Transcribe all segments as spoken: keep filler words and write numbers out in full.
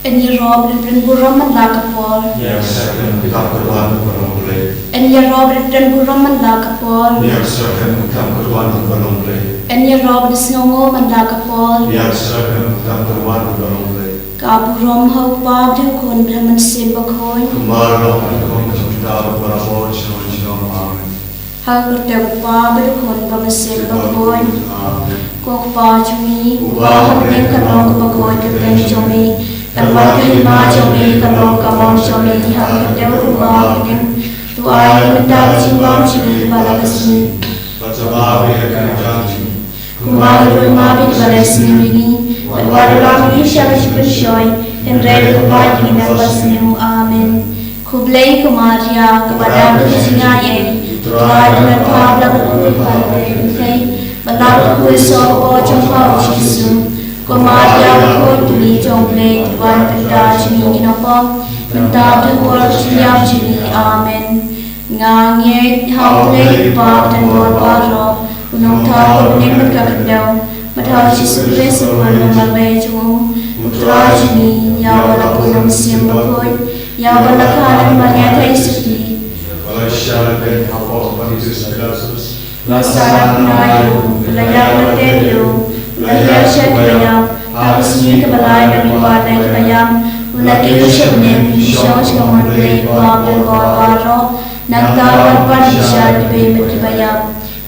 Yn ïaroh bad yn pynburom man la ka por. Ïa ka syrkhei khlem kyrwan u ba long Blei. Yn ïaroh bad yn pynburom man la ka por. Ïa ka syrkhei khlem kyrwan u ba long Blei. Yn ïaroh bad yn sngewnguh man la ka por. Ïa ka syrkhei khlem kyrwan u ba long Blei. Ka burom ha u Kpa bad ha u Khun bad ha u Mynsiem Bakhuid. Kumba long ha kaba bud sha ba sha ba junom. Amen. Ha ka kyrteng u Kpa bad u Khun bad u Mynsiem Bakhuid. Amen. Ko Kpa jong ngi, uba ha bneng, ka long kaba khuid ka kyrteng jong me. Kan wan ka hima jong me, kan long ka mon jong me ha ka kyrteng uba ha bneng. To ai mynta ka jingbam jong ngi kaba la ka sngi. Bad sngewbha ïa ka jingim jong ngi, kumba ka ruh ma ka ba la sniew ïa ngi. Bad wat la ngi sha ka jingpynshoi, hynrei to pynlait ïa ngi na kaba sniew. Amen. Khublei ko Maria, kaba dap da ka jingaiei, U Trai u don bad pha, la ka khuid pha ka kynthei, bad la ka khuid soh ka kpoh jong pha u Jisu. Ko Maria bakhuid, ka Kmie jong U Blei, to pynban pynda jong ngi ki nongpop, mynta bad ha ka por ka jingïap jong ngi. Amen. Nga ngeit ha U Blei U Kpa uba don bor baroh, U Nongthaw ka bneng bad ka khyndew, bad ha U Jisu Khrist u khun ba marwei jong u, U Trai jong ngi, ïa uba la bun da U Mynsiem Bakhuid, ïa uba la kha da ka Maria Theisotti. Ba la shah lyndet hapoh Pontius Pilatus. La sahnarphna ïa u, la ïap, la tep ïa u, la hiar sha ki baïap, ha ka sngi kaba lai ba la wad na ki baïap, u la kiew sha bneng, u shong sha ka mon U Blei Kpa uba don bor baroh. Nangta un wan ban bishar kiba im bad kiba ïap.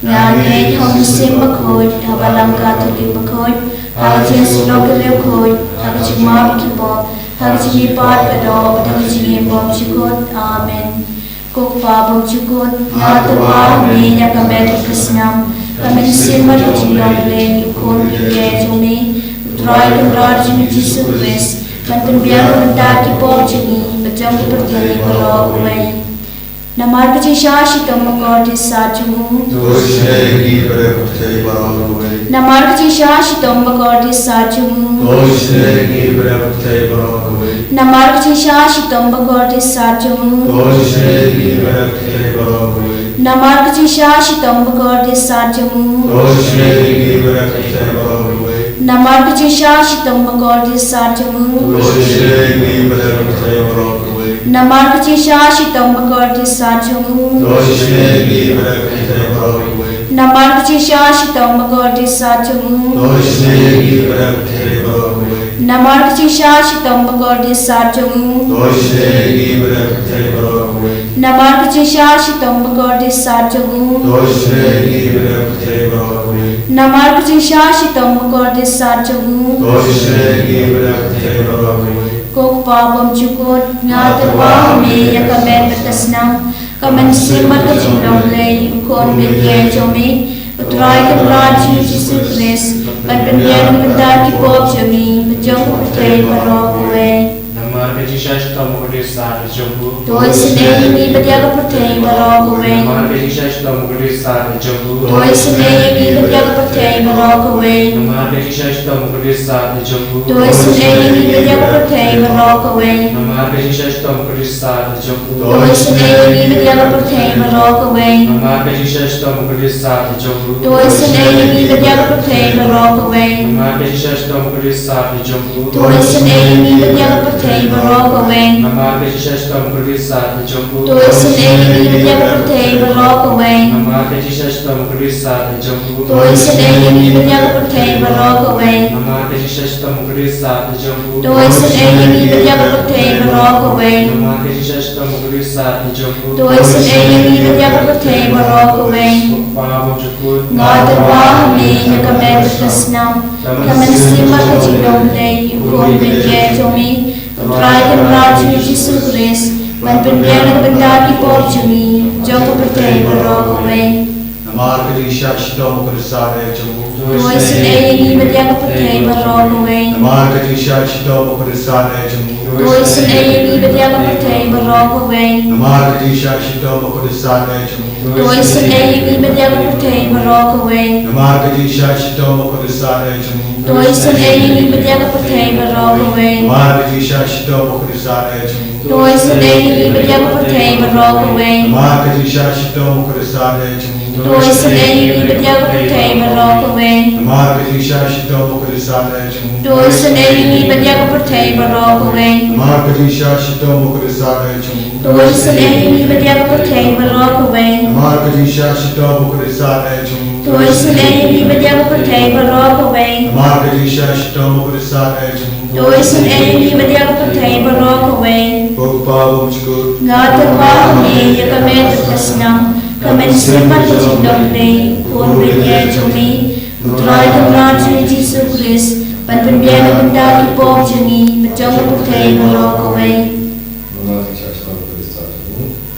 Nga ngeit ha U Mynsiem Bakhuid, ha ka Balang Katholik bakhuid, ha ka jingïasyllok ki riewkhuid, ha ka jingmap ki pop, ha ka jingmihpat badoh, bad ha ka jingim bymjukut. Amen. Ko Kpa bymjukut, nga tyrwa ha me ïa ka met bad ka snam, ka mynsiem bad ka jinglong Blei, U Khun bapher jong me, U Trai Kynrad jong ngi Jisu Khrist, ban pynbiang na ka bynta ki pop jong ngi, bad jong ka pyrthei baroh kawei. Namar ka jingshah shitom bakordit sat jong u. To isynei ïa ngi bad ïa ka pyrthei baroh kawei. Namar ka jingshah shitom bakordit sat jong u. To isynei ïa ngi bad ïa ka pyrthei baroh kawei. Namar ka jingshah shitom bakordit sat jong u. To isynei ïa ngi bad ïa ka pyrthei baroh kawei. Namar ka jingshah shitom bakordit sat jong u. To isynei ïa ngi bad ïa ka pyrthei baroh kawei. Namar ka jingshah shitom bakordit sat jong u. To isynei ïa ngi bad ïa ka pyrthei baroh kawei. Namar ka jingshah shitom bakordit sat jong u. To isynei ïa ngi bad ïa ka pyrthei baroh kawei. Namar ka jingshah shitom bakordit sat jong u. To isynei ïa ngi bad ïa ka pyrthei baroh kawei. Namar ka jingshah shitom bakordit sat jong u. To isynei ïa ngi bad ïa ka pyrthei baroh kawei. Namar ka jingshah shitom bakordit sat jong u. To isynei ïa ngi bad ïa ka pyrthei baroh kawei. Namar ka jingshah shitom bakordit sat jong u. To isynei ïa ngi bad ïa ka pyrthei baroh kawei. Ko Kpa bymjukut, nga tyrwa ha me ïa ka met bad ka snam, ka mynsiem bad ka jinglong Blei, U Khun bapher jong me, U Trai Kynrad jong ngi Jisu Khrist, ban pynbiang na ka bynta ki pop jong ngi, bad jong ka pyrthei baroh kawei. Namar ka jingshah shitom bakordit sat jong u. To isynei ïa ngi bad ïa ka pyrthei baroh kawei. Namar ka jingshah shitom bakordit sat jong u. To isynei ïa ngi bad ïa ka pyrthei baroh kawei. Namar ka jingshah shitom bakordit sat jong u. To isynei ïa ngi bad ïa ka pyrthei baroh kawei. Namar ka jingshah shitom bakordit sat jong u. To isynei ïa ngi bad ïa ka pyrthei baroh kawei. Namar ka jingshah shitom bakordit sat jong u. To isynei ïa ngi bad ïa ka pyrthei baroh kawei. Namar ka jingshah shitom bakordit sat jong u. To isynei ïa ngi bad ïa ka pyrthei baroh kawei. Namar ka jingshah shitom bakordit sat jong u. To isynei ïa ngi bad ïa ka pyrthei baroh kawei. Namar ka jingshah shitom bakordit sat jong u. To isynei ïa ngi bad ïa ka pyrthei baroh kawei. Namar ka jingshah shitom bakordit sat jong u. To isynei ïa ngi bad ïa ka pyrthei baroh kawei. Namar ka jingshah shitom bakordit sat jong u. To isynei ïa ngi bad ïa ka pyrthei baroh kawei. Ko Kpa bymjukut, nga tyrwa ha me ïa ka met bad ka snam, ka mynsiem bad ka jinglong Blei, U Khun bapher jong me, U Trai Kynrad jong ngi Jisu Khrist, ban pynbiang na ka bynta ki pop jong ngi, jong ka pyrthei baroh kawei. Namar ka jingshah shitom bakordit sat jong u. To isynei ïa ngi bad ïa ka pyrthei baroh kawei. Namar ka jingshah shitom bakordit sat jong u. To isynei ïa ngi bad ïa ka pyrthei baroh kawei. Namar ka jingshah shitom bakordit sat jong u. To isynei ïa ngi bad ïa ka pyrthei baroh kawei. Namar ka jingshah shitom bakordit sat jong u. To isynei ïa ngi bad ïa ka pyrthei baroh kawei. Namar ka jingshah shitom bakordit sat jong u. To isynei ïa ngi bad ïa ka pyrthei baroh kawei. Namar ka jingshah shitom bakordit sat jong u. To isynei ïa ngi bad ïa ka pyrthei baroh kawei. Namar ka jingshah shitom u Khrist eh jong u. To isynei ïa ngi bad ïa ka pyrthei baroh kawei. Namar ka jingshah shitom u Khrist eh jong u. To isynei ïa ngi bad ïa ka pyrthei baroh kawei. Namar ka jingshah shitom u Khrist eh jong u. To isynei ïa ngi bad ïa ka pyrthei baroh kawei. Namar ka jingshah shitom u Khrist eh jong u. To isynei ïa ngi bad ïa ka pyrthei baroh kawei. Ko Kpa ba mynsiem. Nga tyrwa ha me ïa ka met bad ka snam, ka mynsiem bad ka jingdon Blei, u Khun baieit jong me, U Trai Kynrad jong ngi Jisu Khrist, ban pynbiang na ka bynta ki pop jong ngi bad jong ka pyrthei baroh kawei.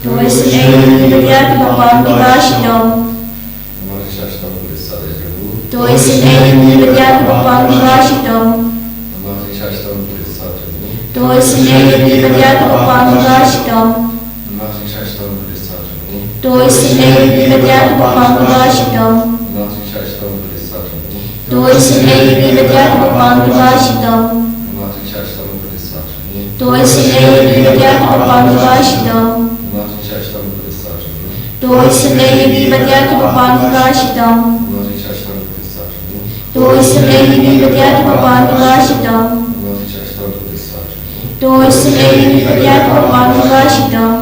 To isynei ïa ngi bad ïa kiba pang kiba shitom. To isynei ïa ngi bad ïa kiba pang kiba shitom. To isynei ïa ngi bad ïa kiba pang kiba shitom. To isynei ïa ngi bad ïa kiba pang kiba shitom. To isynei ïa ngi bad ïa kiba pang kiba shitom. To isynei ïa ngi bad ïa kiba pang kiba shitom. To isynei ïa ngi bad ïa kiba pang kiba shitom. To isynei ïa ngi bad ïa kiba pang kiba shitom. To isynei ïa ngi bad ïa kiba pang kiba shitom.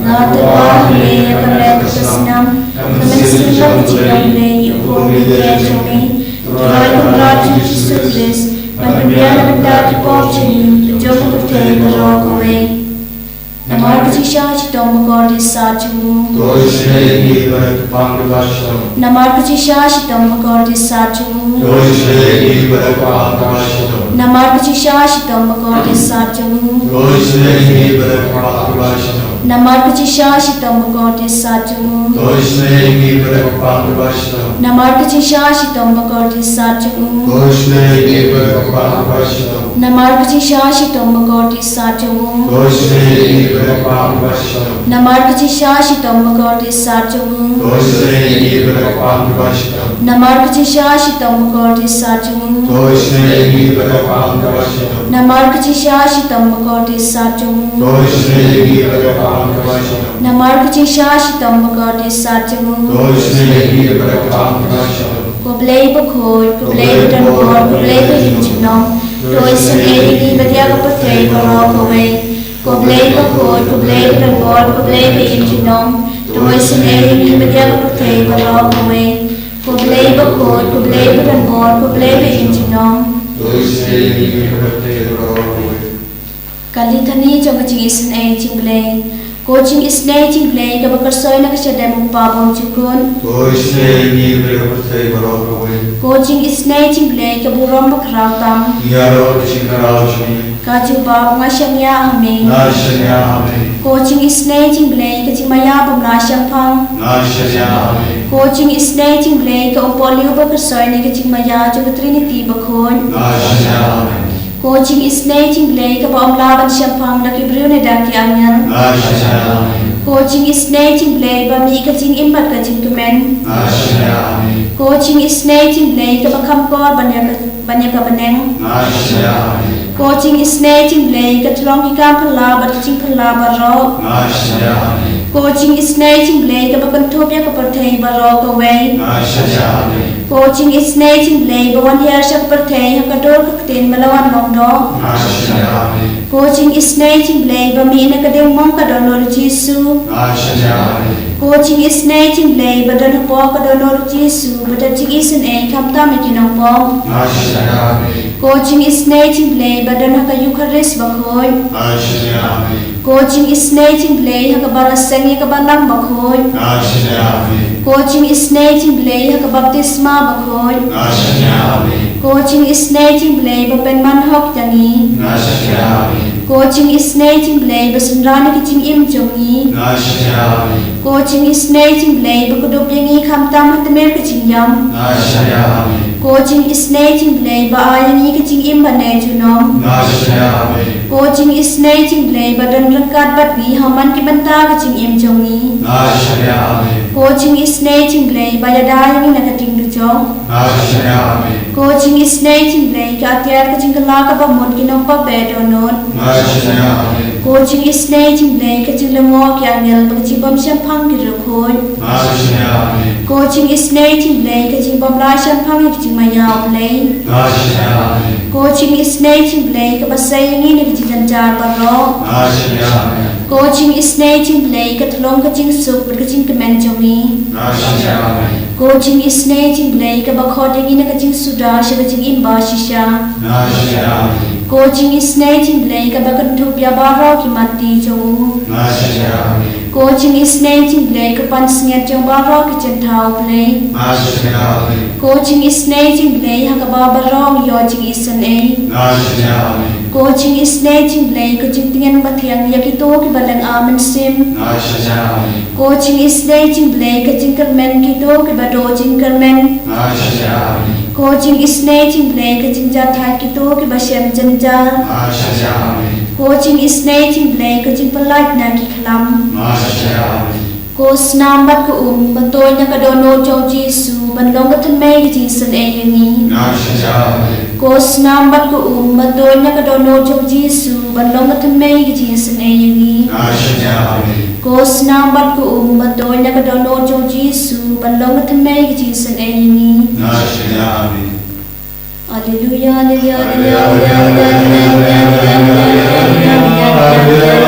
Nga tyrwa ha me ïa ka met bad ka snam, ka mynsiem bad ka jingdon Blei, u Khun baieit jong me, U Trai Kynrad jong ngi Jisu Khrist, ban pynbiang na ka bynta ki pop jong ngi bad jong ka pyrthei baroh kawei. Namar ka jingshah shitom ba kordit sat jong u. To isynei ïa ngi bad ka pang kaba shitom. Namar ka jingshah shitom ba kordit sat jong u. To isynei ïa ngi bad ka pang kaba shitom. Namar ka jingshah shitom ba kordit sat jong u. To isynei ïa ngi bad ka pang kaba shitom. Namar ka jingshah shitom ba kordit sat jong u. To isynei ïa ngi bad ka pang kaba shitom. Namar ka jingshah shitom ba kordit sat jong u. To isynei ïa ngi bad ka pang kaba shitom. Namar ka jingshah shitom ba kordit sat jong u. To isynei ïa ngi bad ka pang kaba shitom. Namar ka jingshah shitom ba kordit sat jong u. To isynei ïa ngi bad ka pang kaba shitom. Namar ka jingshah shitom ba kordit sat jong u. To isynei ïa ngi bad ka pang kaba shitom. Namar ka jingshah shitom ba kordit sat jong u. To isynei ïa ngi bad ka pang kaba shitom. Namar ka jingshah shitom ba kordit sat jong u. To isynei ïa ngi bad ka pang kaba shitom. Ko Blei bakhuid, ko Blei badonbor, ko Blei baïeit junom. To isynei ïa ngi bad ïa ka pyrthei baroh kawei. Ko Blei bakhuid, ko Blei badonbor, ko Blei baïeit junom. To isynei ïa ngi bad ïa ka pyrthei baroh kawei. Ko Blei bakhuid, ko Blei badonbor, ko Blei baïeit junom. To isynei ïa ngi bad ïa ka pyrthei baroh kawei. Ka Litany jong ka jingisynei jong u Blei. Ko jingisynei jong u Blei kaba kyrsoi na ka shadem u Kpa bymjukut. To isynei ïa ngi bad ïa ka pyrthei baroh kawei. Ko jingisynei jong u Blei ka burom bakhraw tam. Ïaroh ka jingkhraw jong me. Ka jubab, nga shaniah ha me. Nga shaniah ha me. Ko jingisynei jong u Blei ka jingmaïa bym lah shemphang. Nga shaniah ha me. Ko jingisynei jong u Blei ka umpohliew ba kyrsoi na ka jingmaïa jong ka Trinity bakhuid. Nga shaniah ha me. Ko jingisynei jong u Blei kaba ym lah ban shemphang da ki briew ne da ki angel. Nga shaniah ha me. Ko jingisynei jong u Blei ba mih ka jingim bad ka jingkmen. Nga shaniah ha me. Ko jingisynei jong u Blei kaba kham kor ban ïa ka, ban ïa ka bneng. Nga shaniah ha me. Ko jingisynei jong u Blei ka tyllong ki kam phylla bad ki jingphylla baroh. Nga shaniah ha me. Ko jingisynei jong u Blei kaba kynthup ïa ka pyrthei baroh kawei. Nga shaniah ha me. Ko jingisynei jong u Blei ba wan hiar sha ka pyrthei ha ka dur ka ktien ba la wan long doh. Nga shaniah ha me. Ko jingisynei jong u Blei ba mih na ka diengmong ka dohnud u Jisu. Nga shaniah ha me. Ko jingisynei jong u Blei ba don hapoh ka dohnud u Jisu ba dep jingisynei khamtam ïa ki nongpop. Nga shaniah ha me. Ko jingisynei jong u Blei ba don ha ka Eukharist bakhuid. Nga shaniah ha me. Ko jingisynei jong u Blei ha kaba la seng ïa ka Balang bakhuid. Nga shaniah ha me. Ko jingisynei jong u Blei ha ka baptisma bakhuid. Nga shaniah ha me. Ko jingisynei jong u Blei ba pynman hok ïa ngi. Nga shaniah ha me. Ko jingisynei jong u Blei ba synran ïa ka jingim jong ngi. Nga shaniah ha me. Ko jingisynei jong u Blei ba kdup ïa ngi khamtam ha tmier ka jingïam. Nga shaniah ha me. Ko jingisynei jong u Blei ba ai ïa ngi ka jingim ba neh junom. Nga shaniah ha me. Ko jingisynei jong u Blei ba don ryngkat bad ngi ha man ki bynta ka jingim jong ngi. Nga shaniah ha me. Ko jingisynei jong u Blei ba ïada ïa ngi na ka ding dujok. Nga shaniah ha me. Ko jingisynei jong u Blei ka atiar ka jingkylla kaba mut ki nongpop ba dohnud. Nga shaniah ha me. Ko jingisynei jong U Blei, ka jinglyngngoh ki angel bad ka jingbym shemphang ki riewkhuid. Nga shim ïa me. Ko jingisynei jong U Blei, ka jingbym la shemphang ïa ka jingmaïa U Blei. Nga shim ïa me. Ko jingisynei jong U Blei, kaba sei ïa ngi na ka jingjynjar baroh. Nga shim ïa me. Ko jingisynei jong U Blei, ka tyllong ka jingsuk bad ka jingkmen jong ngi. Nga shim ïa me. Ko jingisynei jong U Blei, kaba khot ïa ngi na ka jingsuda sha ka jingim ba shisha. Nga shim ïa me. Ko jingisynei jong U Blei, kaba kynthup ïa baroh ki mat ti jong u. Nga shim ïa me. Ko jingisynei jong U Blei, ka pansngiat jong baroh ki jingthaw U Blei. Nga shim ïa me. Ko jingisynei jong U Blei, ha kaba baroh ngi ïoh jingisynei. Nga shim ïa me. Ko jingisynei jong U Blei, ka jingtngen bathiang ïa kito kiba lynga mynsiem. Nga shim ïa me. Ko jingisynei jong U Blei, ka jingkyrmen kito kiba duh jingkyrmen. Nga shim ïa me. Ko jingisynei jong U Blei, ka jingjahthait kito kiba shem jynjar. Nga shim ïa me. Ko jingisynei jong U Blei, ka jingpyllait na ki khlam. Nga shim ïa me. Ko snam bad ka um, ba tuid na ka dohnud jong U Jisu, ban long ka thymmei ka jingisynei ïa ngi. Nga shim ïa me. Ko snam bad ka um, ba tuid na ka dohnud jong U Jisu, ban long ka thymmei ka jingisynei ïa ngi. Nga shim ïa me. Ko snam bad ka um, ba tuid na ka dohnud jong U Jisu, ban long ka thymmei ka jingisynei ïa ngi. Nga shim ïa me. Haleluya, haleluya, haleluya, haleluya, haleluya, haleluya, haleluya.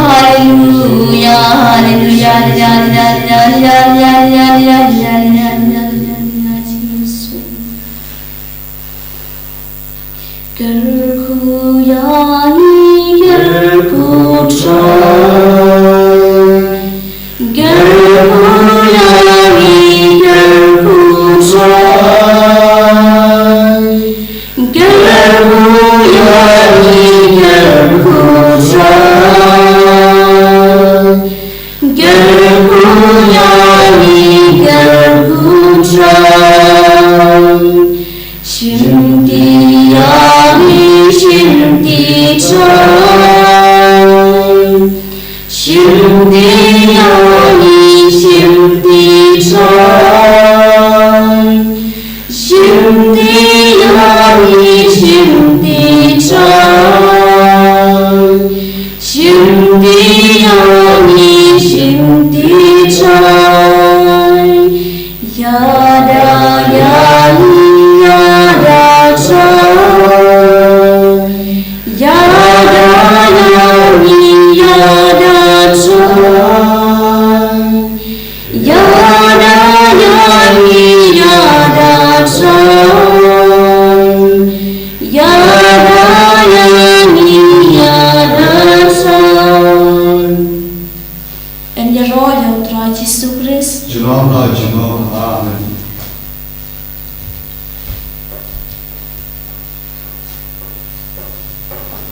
Haleluya, haleluya, haleluya, haleluya, haleluya, haleluya, haleluya, Jisu. Kyrkhu ïa ngi, kyrkhu Trai. Kyrkhu ïa ngi, kyrkhu Trai. Kyrkhu ïa ngi, kyrkhu Trai. Kyrkhu ïa ngi, kyrkhu Trai. Shim ti ïa ngi, shim ti Trai. Shim ti ïa ngi, shim ti Trai. Shim ti ïa ngi, shim ti Trai. Shim ti ïa ngi, shim ti Trai. Ïa